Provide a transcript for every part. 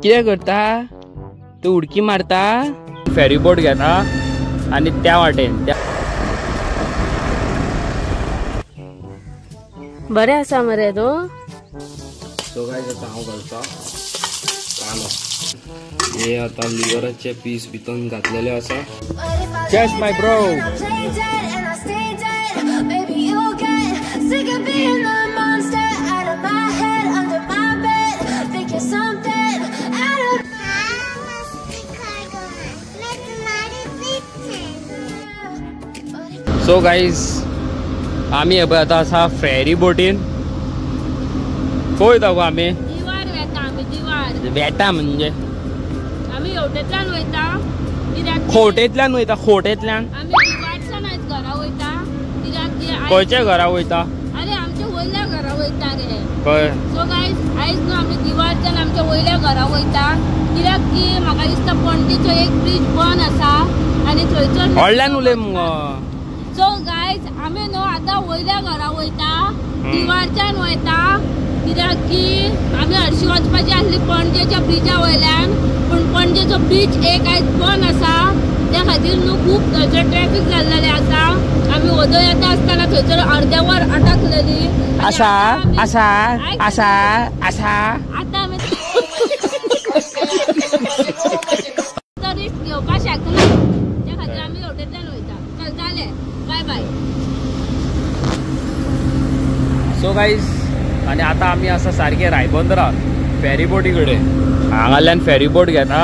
कितें करता तूं? उडकी मारता? फेरी बोट घेता आनी त्या वाटेन त्या. बरें आसा मरे तूं. सो गायज आतां हांव घालता कांदो. हे आतां लिवराचे पीस भितर घातलेले आसा. Cheers my bro. So guys आमी हे पळय आतां आसा फेरी बोटीन. खंय वयता गो आमी? दिवार वेता आमी. दिवार वेता म्हणजे आमी हेवटेंतल्यान वयता. खोटेंतल्यान वयता. खोटेंतल्यान आमी दिवारच्यान आयज घरा वयता. कित्याक खंयच्या घरा वयता? अरे आमच्या वयल्या घरा वयता रे. कळ्ळें. सो गायज आयज न्हू आमी दिवारच्यान आमच्या वयल्या घरा वयता. कित्याक की म्हाका दिसता पणजेचो एक ब्रीज बंद आसा आनी थंयसर व्हडल्यान उलय मुगो. सो गायज आमी न्हू आतां वयल्या घरा वयता, दिवारच्यान वयता. कित्याक की आमी हरशीं वचपाची आसली पणजेच्या ब्रिजा वयल्यान, पूण पणजेचो ब्रीज एक आयज बंद आसा. त्या खातीर न्हू खूब थंयसर ट्रॅफीक जाल्लेलें आसा. आमी वदो येता आसतना थंयसर अर्द्या वर अटकलेली आसा आसा आसा आसा. आतां आमी रिस्क घेवपाक शकना, त्या खातीर आमी हेवटेंतल्यान वयता. चल जालें, बाय बाय. सो गायज आनी आतां आमी आसा सारके रायबंदरा फेरी बोटी कडेन. हांगाल्यान फेरी बोट घेता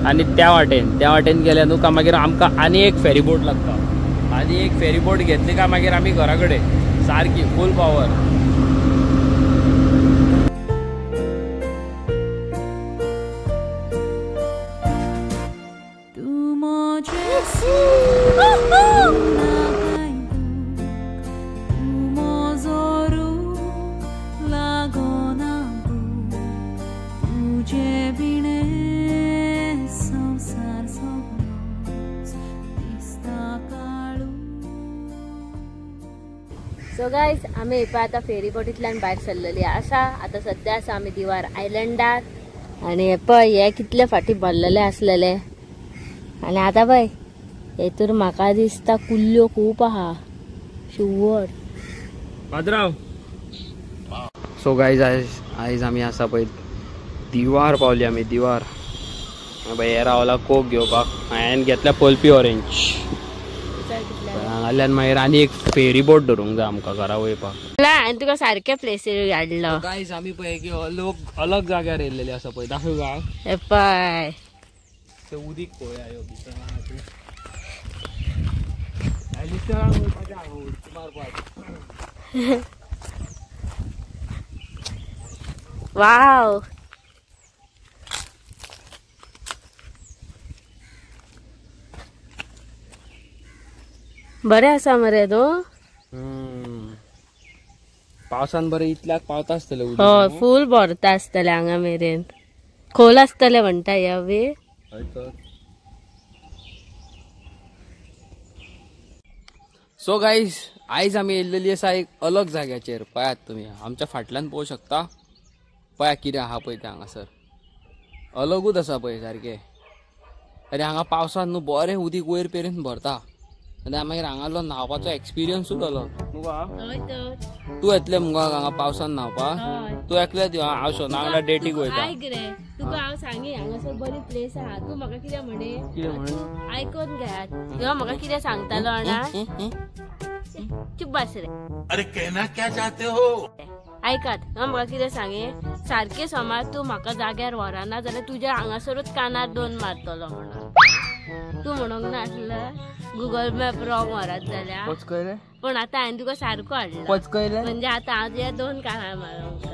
आनी त्या वाटेन त्या वाटेन गेले न्हू काय मागीर आमकां आनी एक फेरी बोट लागता. आनी एक फेरी बोट घेतली काय मागीर आमी घरा कडेन सारकी फूल पावर. सो गायज आमी पळय आतां फेरी बोटींतल्यान भायर सरलेली आसा. आतां सद्या आसा आमी दिवार आयलंडार. आनी हे पळय हे कितले फाटीं भरलेले आसलेले. आनी आतां पळय हेतूर म्हाका दिसता कुल्ल्यो खूब आहा शुवर. पाद्राव. सो गायज आयज आमी आसा पळय दिवार पावली आमी. दिवार पळय हे रावला कोक घेवपाक. हांवें घेतल्या पल्पी ऑरेंज. हांगाल्यान मागीर आनी एक फेरी बोट धरूंक जाय आमकां घरा वयपाक. हांवें तुका सारके प्लेसीर हाडलो. गायज आमी पळय की लोक अलग जाग्यार येयल्लेले आसा पळय. दाखय गा हे पळय ते उदीक पळय आयो भितर मारपाक. वाव बरें आसा मरे तूं. पावसान बरें इतल्याक पावता आसतलें. हय फूल भरता आसतलें हांगा मेरेन. खोल आसतलें म्हणटा ह्या बी. सो गायज आयज आमी येयल्लेली आसा एक अलग जाग्याचेर. पळयात तुमी आमच्या फाटल्यान पळोवंक शकता. पळया कितें आहा पळय तें हांगासर अलगूच आसा पळय सारकें. आनी हांगा पावसान न्हू बरें उदीक वयर मेरेन भरता. आनी मागीर हांगालो न्हांवपाचो एक्सपिरियन्सूच जालो. तूं येतलें मुगो हांगा पावसान न्हांवपाक? तूं एकलें हांव सोना वांगडा डेटीक वयता. आयक रे तुका हांव सांगी हांगासर बरी प्लेस आहा. तूं म्हाका कितें म्हणे आयकून घेयात. ह्यो म्हाका कितें सांगतालो जाणा. चुप बस रे. अरे कहना क्या चाहते हो? आयकात ह्यो म्हाका कितें सांगे सारकें समज तूं म्हाका जाग्यार व्हरना जाल्यार तुज्या हांगासरूच कानार दोन मारतलो म्हणून. तूं म्हणूंक नासलें गुगल मॅप रॉंग व्हरत जाल्यार. पूण आतां हांवें तुका सारको हाडलो म्हणजे आतां हांव तुज्या दोन कानार मारूंक.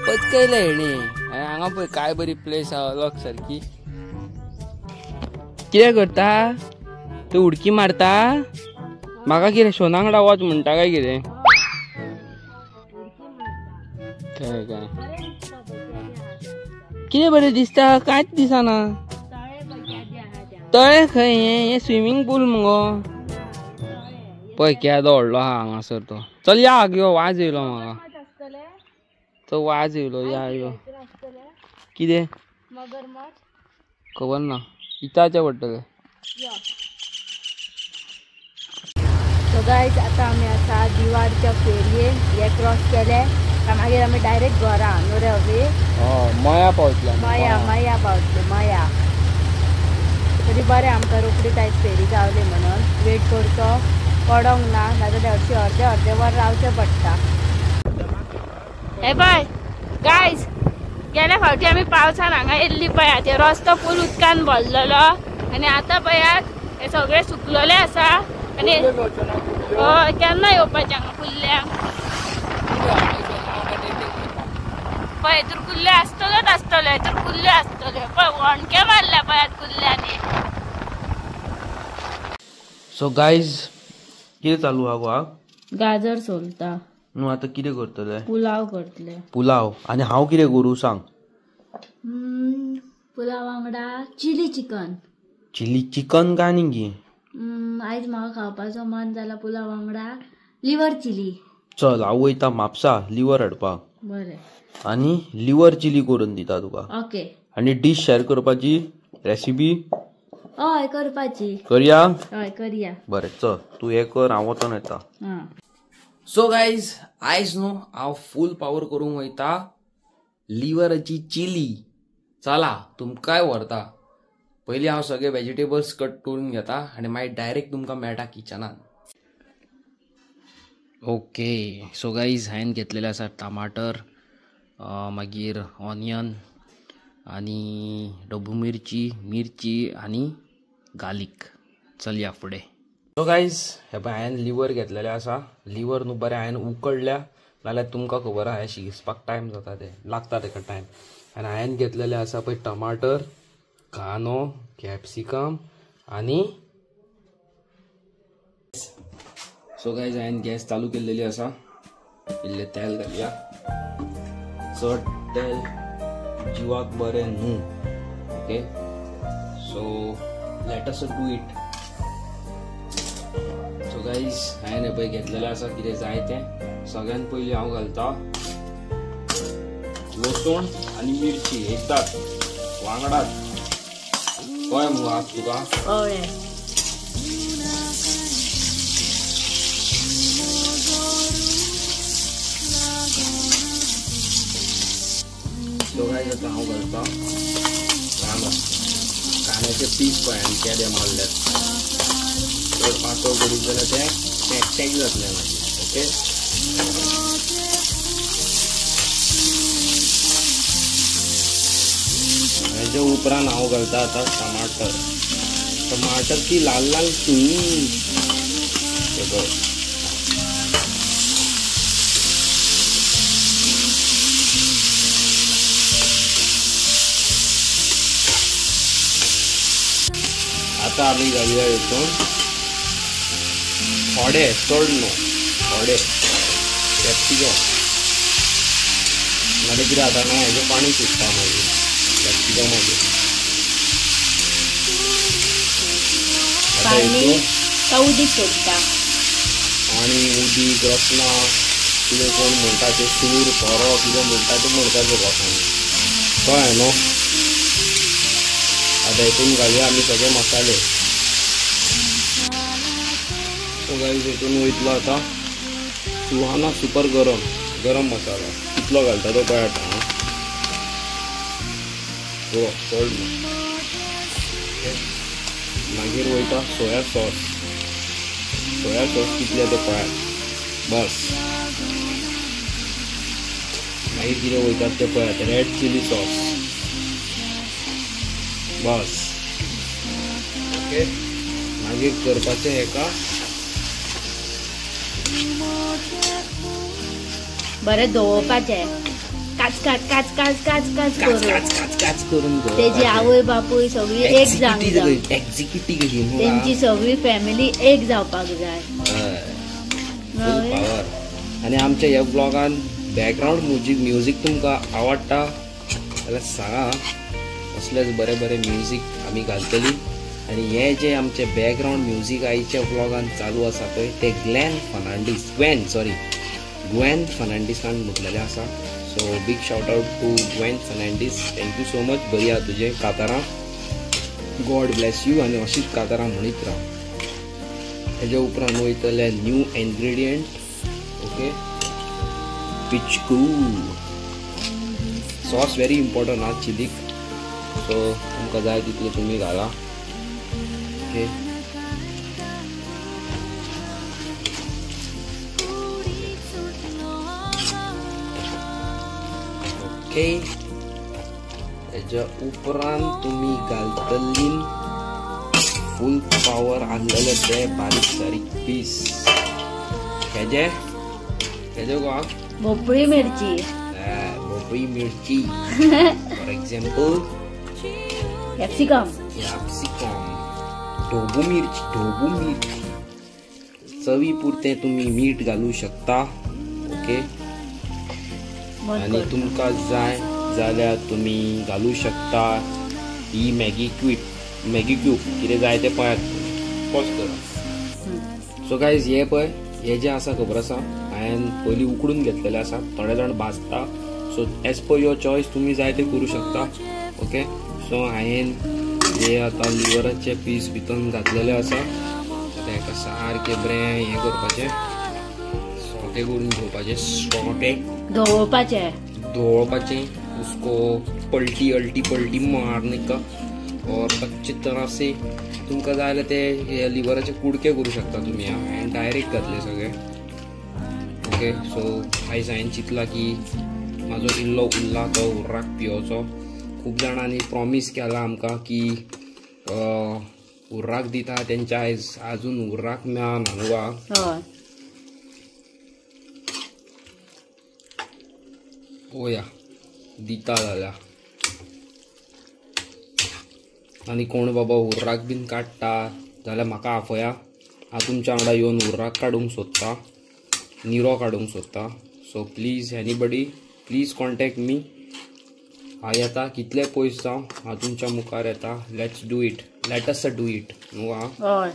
पचकयलें हेणी. हांगा पळय काय बरी प्लेस आहा अलग सारकी. कितें करता तूं? उडकी मारता? म्हाका कितें सोना वांगडा वच म्हणटा काय कितें? काय काय कितें बरें दिसता? कांयच दिसना. तळें खंय हें? हें स्विमींग पूल मुगो. पळय केदो व्हडलो आहा हांगासर तो. चल या यो, वाज येयलो म्हाका. तो वाज येयलो या यो कितें मगरमच्छ खबर ना इताचे पडटलें. सो गायज आतां आमी आसा दिवारच्या फेरयेन हे क्रॉस केले मागीर आमी डायरेक्ट घरा न्हू रे अभी. हय मया पावतले. मया मया पावतले मया. तरी बरें आमकां रोखडीच आयज फेरी गावली म्हणून वेट करचो पडोंक ना, नाजाल्यार हरशीं अर्दे अर्दे वर रावचें पडटा. हे पळय गायज गेल्या फावटी आमी पावसान हांगा येयल्ली पळयात, हे रस्तो फूल उदकान भरलेलो आनी आतां पळयात हे सगळे सुकलेले आसा. आनी हय केन्ना येवपाचें हांगा कुल्ल्यांक. पळय हितूर कुल्ले आसतलेच आसतले, हितूर कुल्ले आसतले. पळय वणके मारल्या पळयात कुल्ल्यांनी. सो गायज कितें चालू आहा गो? गाजर सोलता. न्हू आतां कितें करतले? पुलाव करतले. पुलाव. आनी हांव कितें करूं सांग? पुलाव वांगडा चिली चिकन. चिली चिकन काय न्ही की? आयज म्हाका खावपाचो मन जाला पुलाव वांगडा लिवर चिली. चल हांव वयता म्हापसा लिवर हाडपाक. बरें. आनी लिवर चिली करून दिता तुका. ओके. आनी डीश शेअर करपाची रेसिपी? हय करपाची. करया? हय करया. बरें चल तूं हें कर, हांव वचोन येता. सो गायज आयज न्हू हांव फूल पावर करूंक वयता लिवराची चिली. चला तुमकांय व्हरता. पयलीं हांव सगळे वेजिटेबल्स कट करून घेता आनी मागीर डायरेक्ट तुमकां मेळटा किचनान. ओके सो गायज हांवें घेतलेले आसा टमाटर, मागीर ऑनियन आनी डबू मिरची, मिरची आनी गार्लीक. चलया फुडें. सो गायज हे पळय हांवें लिवर घेतलेले आसा. लिवर न्हू बरें हांवें उकडल्या, नाल्यार तुमकां खबर आहा शिजपाक टायम जाता, ते लागता तेका टायम. आनी हांवें घेतलेले आसा पळय टमाटर, कांदो, कॅप्सिकम आनी. सो गायज हांवें गॅस चालू केल्लेली आसा. इल्लें तेल घालया, चड तेल जिवाक बरें न्हू. Okay so let us do it. So guys हांवें हें पळय घेतलेलें आसा कितें जाय तें. सगळ्यान पयलीं हांव घालता लसूण आनी मिरची एकदाच वांगडाच. कळ्ळें मुगो आज तुका? कळ्ळें. सो गायज आतां हांव घालता कांदो. कांद्याचे पीस पळय आनी केदे मारल्यात. चड पातळ करीत जाल्यार तें टॅक जातलें मागीर. ओके हेजे उपरांत हांव घालता आतां टमाटर. टमाटर ती लाल लाल सुई. आतां आमी घालया हितून थोडे, चड न्हू, थोडे कॅप्सिकम. नाल्यार कितें जाता न्हू हेजें पाणी सुट्टा मागीर कॅप्सिकमाचें. पाणी उदीक सोडटा. पाणी उदीक रसना कितें कोण म्हणटा तें सूर सोरो कितें म्हणटा तें म्हणपाचें लोकांनी. कळ्ळें न्हू? आतां हितून घालया आमी सगळे मसाले. सो गायज हितून वयतलो आतां सुहाना सुपर गरम गरम मसाला. कितलो घालता तो पळय आतां. पुरो चड न्हू. मागीर वयता सोया सॉस. सोया सॉस कितले ते पळयात बस. मागीर कितें वयतात ते पळयात रेड चिली सॉस बस. ओके मागीर करपाचें हेका बरें धुवपाचें, काच काच काच काच काच काच काच काच काच करून तेजी आवय बापूय सगळी एक जावंक जाय, एक्झिक्युटिव्ह तेंची सगळी फॅमिली एक जावपाक जाय. पावर. आनी आमच्या ह्या ब्लॉगान बॅकग्रावंड म्युजीक तुमकां आवडटा जाल्यार सांगा. असलेच बरे बरे म्युजीक आमी घालतली. आनी हे जे आमचे बॅकग्रावंड म्युजीक आयच्या ब्लॉगान चालू आसा पळय ते ग्लॅन फर्नांडीस ग्वॅन फर्नांडीसान म्हटलेलें आसा. So big shout out to Gwen Fernandes, thank you so much. बरी आहा तुजें कातारां, गॉड ब्लेस you आनी अशीच कातारां म्हणीत राव. हेज्या उपरांत वयतले न्यू इन्ग्रेडियंट, ओके, पिचकू सॉस व्हेरी इम्पॉर्टंट आहा चिलीक. सो तुमकां जाय तितले तुमी घाला. ओके, ओके, हेज्या उपरांत तुमी घालतली फूल पावर आसलेले ते बारीक सारीक पीस. हेजे हेजे गो भोपळी मिरची, भोपळी मिरची फॉर एक्झाम्पल, कॅप्सिकम, कॅप्सिकम, ढोबू मिरची, ढोबू मिरची. चवी पुरतें तुमी मीठ घालू शकता. ओके, आनी तुमकां जाय जाल्यार तुमी घालू शकता ही मॅगी क्यूब, मॅगी क्यूब कितें जाय तें पळयात, पॉज करा. सो गायज, हे पळय हे जें आसा खबर आसा हांवें पयलीं उकडून घेतलेलें आसा. थोडे जाण भाजता, so as per your choice तुमी जाय तें करूं शकता. ओके, सो हांवें हे आतां लिवराचे पीस भितर घातलेले आसा. आतां हेका सारकें बरें हें करपाचें, सोटे करून घेवपाचें, सोटे धोवपाचें, धोवपाचें, उसको पलटी अलटी पलटी मारने का और अच्छी तरह से. तुमकां जाय जाल्यार ते लिवराचे कुडके करूं शकता तुमी. हांवें डायरेक्ट घातले सगळे. ओके, सो आयज हांवें चिंतलां की म्हाजो इल्लो उरला तो उर्राक पिवचो. खूब जाणांनी प्रॉमीस केलां आमकां की उर्राक दिता, तेंच्या आयज आजून उर्राक मेळना न्हू गा. पळोवया दिता जाल्यार. आनी कोण बाबा उर्राक बीन काडटा जाल्यार म्हाका आफया, हांव तुमच्या वांगडा येवन उर्राक काडूंक सोदता, निरो काडूंक सोदता. So please anybody please contact me. हांव येता, कितले पयस जावं हांव तुमच्या मुखार येता. Let's do it, let us do it न्हू आं.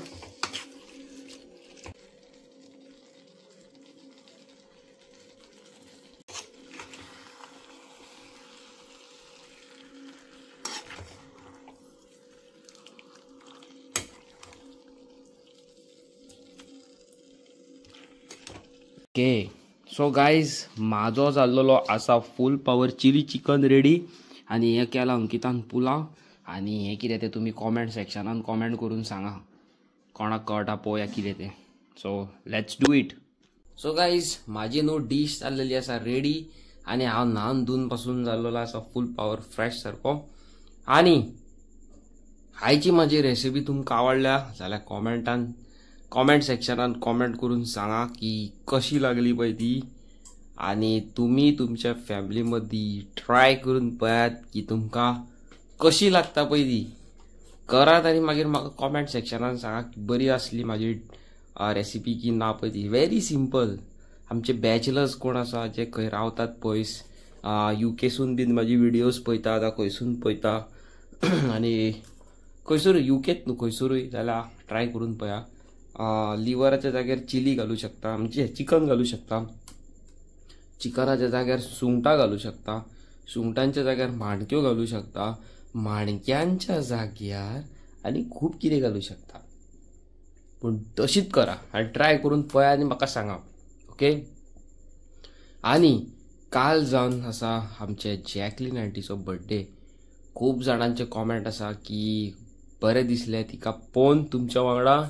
ओके, सो गायज, म्हाजो जाल्लो आसा full power chilli chicken ready. आनी हें केलां अंकितान पुलाव. आनी हें कितें तें तुमी कॉमेंट सेक्शनान कॉमेंट करून सांगा, कोणाक कळटा पळोवया कितें तें. So let's do it. So guys, म्हाजी न्हू डीश जाल्लेली आसा रेडी. आनी हांव न्हावन धुवन पासून जाल्लो आसा फूल पावर फ्रेश सारको. आनी आयची म्हाजी रेसिपी तुमकां आवडल्या जाल्यार कॉमेंटान कॉमेंट सेक्शनान कॉमेंट करून सांगा की कशी लागली पळय ती. आनी तुमी तुमच्या फॅमिली मदीं ट्राय करून पळयात की तुमकां कशी लागता पळय ती. करात आनी मागीर म्हाका कॉमेंट सेक्शनान सांगा की बरी आसली म्हाजी रेसिपी की ना पळय ती. Very simple. आमचे बॅचलर्स कोण आसा जे खंय रावतात पयस, युकेसून बीन म्हाजी विडियोज पळयता, आतां खंयसून पळयता आनी खंयसर युकेत न्हू खंयसरूय जाल्यार ट्राय करून पळया. लिवराच्या जाग्यार चिली घालू शकता, म्हणजे चिकन घालू शकता, चिकनाच्या जाग्यार सुंगटां घालू शकता, सुंगटांच्या जाग्यार माणक्यो घालू शकता, माणक्यांच्या जाग्यार आनी खूब कितें घालू शकता. पूण तशीच करा आनी ट्राय करून पळया आनी म्हाका सांगा. ओके, आनी काल जावन आसा आमचे जॅकलीन आंटीचो बड्डे. खूब जाणांचे कॉमेंट आसा की बरें दिसलें तिका पळोवन तुमच्या वांगडा.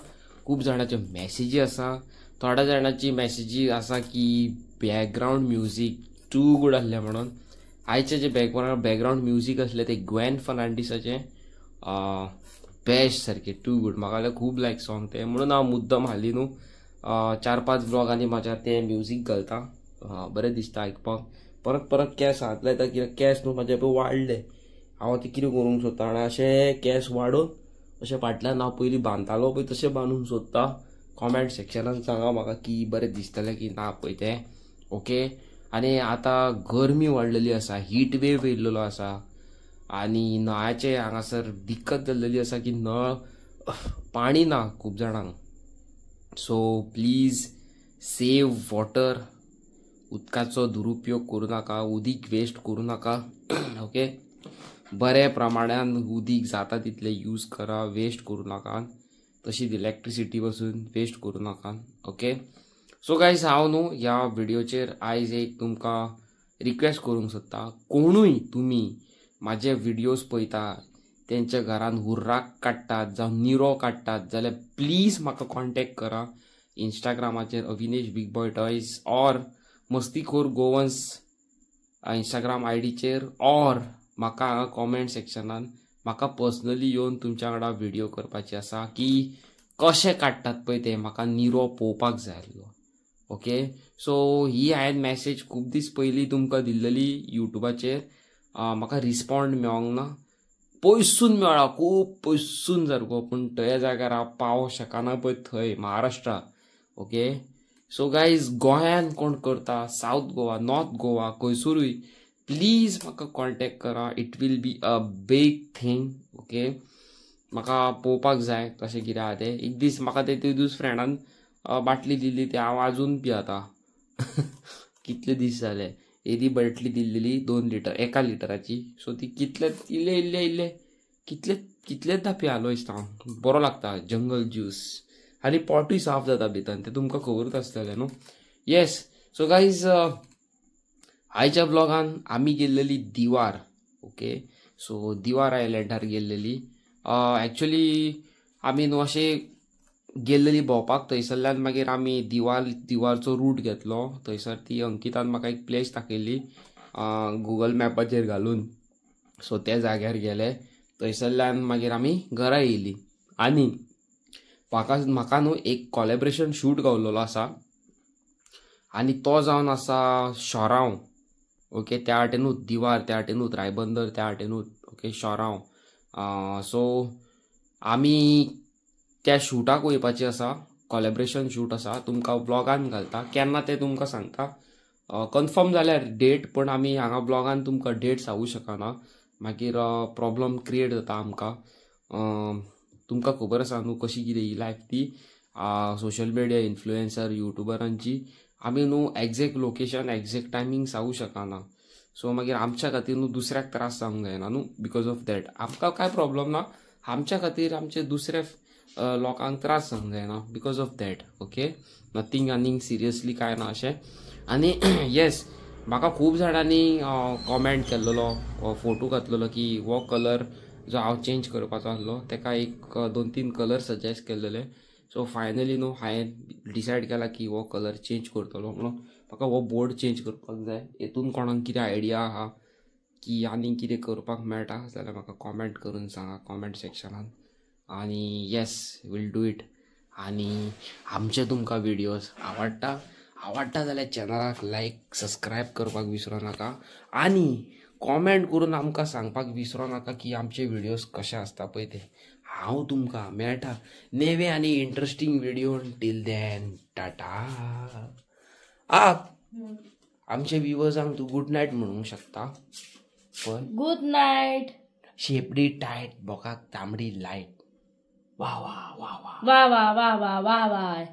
खूब जाणांच्यो मॅसेजी आसा, थोड्या जाणांची मॅसेजी आसा की बॅकग्रावंड म्युजीक टू गूड आसलें म्हणून. आयचें जें बॅकग्रावंड म्युजीक आसलें तें ग्वेन फर्नांडीसाचें बेस्ट सारकें टू गूड. म्हाका जाल्यार खूब लायक सॉंग तें, म्हणून हांव मुद्दम हाली न्हू 4-5 व्लॉगांनी म्हाज्या तें म्युजीक घालता. बरें दिसता आयकपाक. परत परत केंस हात लायता कित्याक केंस न्हू म्हाजे पळय वाडले. हांव आतां कितें करूंक सोदता आनी अशें केंस वाडोवन अशें फाटल्यान हांव पयलीं बांदतालो पळय तशें बांदूंक सोदता. कॉमेंट सेक्शनान सांगा म्हाका की बरें दिसतलें की ना पळय तें. ओके, आनी आतां गरमी वाडलेली आसा, हीट वेव येयल्लो आसा आनी नळाचें हांगासर दिक्कत जाल्लेली आसा की नळ पाणी ना खूब जाणांक. So please save water. उदकाचो दुरुपयोग करूं नाका, उदीक वेस्ट करूं नाका. ओके, बऱ्या प्रमाणान उदीक जाता तितलें यूज करा, वेस्ट करूं नाका. तशीच इलेक्ट्रिसिटी पासून वेस्ट करूं नाका. ओके, सो गायज हांव न्हू ह्या व्हिडियोचेर आयज एक तुमकां रिक्वेस्ट करूंक सोदता. कोणूय तुमी म्हाजे व्हिडियोज पळयता तेंच्या घरान हुर्राक काडटात जावं निरो काडटात जाल्यार प्लीज म्हाका कॉन्टेक्ट करा. इंस्टाग्रामाचेर Avinesh big boy toys or Mastikhor Goans Instagram I डीचेर ऑर म्हाका हांगा कॉमेंट सेक्शनान म्हाका पर्सनली येवन तुमच्या वांगडा व्हिडियो करपाची आसा की कशें काडटात पळय ते, म्हाका निरो पळोवपाक जाय आसलो. ओके, सो ही हांवें मॅसेज खूब दीस पयलीं तुमकां दिल्लेली युट्यूबाचेर, म्हाका रिस्पोंड मेळोंक ना. पयसून मेळ्ळा, खूब पयसून सारको, पूण त्या जाग्यार हांव पावोंक शकना पळय थंय महाराष्ट्रा. ओके, सो गायज गोंयान कोण करता, सावथ गोवा, नॉर्थ गोवा, खंयसरूय प्लीज म्हाका कॉन्टेक्ट करा. It will be a big thing. Okay, म्हाका पळोवपाक जाय कशें कितें आहा तें. एक दीस म्हाका ते दीस फ्रेंडान बाटली दिल्ली ती हांव आजून पियेता. कितले दीस जाले, येदी बाटली दिल्लेली 2 लिटर, 1 लिटराची. सो ती कितले इल्ले इल्ले इल्ले कितले कितलेदा पियालो दिसता हांव. बरो लागता जंगल ज्यूस आनी पोटूय साफ जाता भितर, तें तुमकां खबरूच आसतलें न्हू. येस, सो गायज आयच्या ब्लॉगान आमी गेल्लेली दिवार. ओके, सो दिवार आयलंडार गेल्लेली. एक्चुली आमी न्हू अशें गेल्लेली भोंवपाक, थंयसरल्यान मागीर आमी दिवारचो रूट घेतलो. थंयसर ती अंकितान म्हाका एक प्लेस दाखयली गुगल मॅपाचेर घालून. सो त्या जाग्यार गेले, थंयसरल्यान मागीर आमी घरा येयली. आनी म्हाका न्हू एक कॉलेब्रेशन शूट गावलेलो आसा आनी तो जावन आसा शोरांव. ओके, त्या वाटेनूच दिवार, त्या वाटेनूच रायबंदर, त्या वाटेनूच ओके शोरांव. सो आमी त्या शूटाक वयपाचें आसा, कॉलेब्रेशन शूट आसा. तुमकां ब्लॉगान घालता, केन्ना तें तुमकां सांगता. कन्फर्म जाल्यार डेट, पण आमी हांगा ब्लॉगान तुमकां डेट सांगू शकना, मागीर प्रॉब्लम क्रिएट जाता आमकां. तुमकां खबर आसा न्हू कशी कितें ही लायफ ती सोशल मिडिया इन्फ्लुएन्सर युट्यूबरांची. आमी न्हू एग्जॅक्ट लोकेशन एग्जॅक्ट टायमींग सांगू शकना. सो मागीर आमच्या खातीर न्हू दुसऱ्याक त्रास जावंक जायना न्हू. Because of that आमकां कांय प्रॉब्लम ना, आमच्या खातीर आमचे दुसऱ्या लोकांक त्रास जावंक जायना. Because of that. Okay, nothing आनीक सिरियसली कांय ना अशें. आनी येस, म्हाका खूब जाणांनी कॉमेंट केल्लो, फोटो घातलेलो की हो कलर जो हांव चेंज करपाचो आसलो तेका एक 2-3 कलर सजेस्ट केल्लेले. सो फायनली न्हू हांवें डिसायड केला की हो कलर चेंज करतलो म्हणून. म्हाका हो बोर्ड चेंज करपाक जाय. हेतून कोणाक कितें आयडिया आहा की आनीक कितें करपाक मेळटा जाल्यार म्हाका कॉमेंट करून सांगा कॉमेंट सेक्शनान. आनी येस, will do it. आनी आमचे तुमकां व्हिडियोज आवडटा आवडटा जाल्यार चॅनलाक लायक सबस्क्रायब करपाक विसरूं नाका आनी कॉमेंट करून आमकां सांगपाक विसरूं नाका की आमचे व्हिडियोज कशे आसता पळय ते. हांव तुमकां मेळटा नेवे आनी interesting video. Till then tata. आमचे व्युवर्सांक तूं गुड नायट म्हणूंक शकता. पण गुड नायट. शेपडी टायट, बोकाक तांबडी लायट. वा वा वा वा वा वा वा वा वा वा.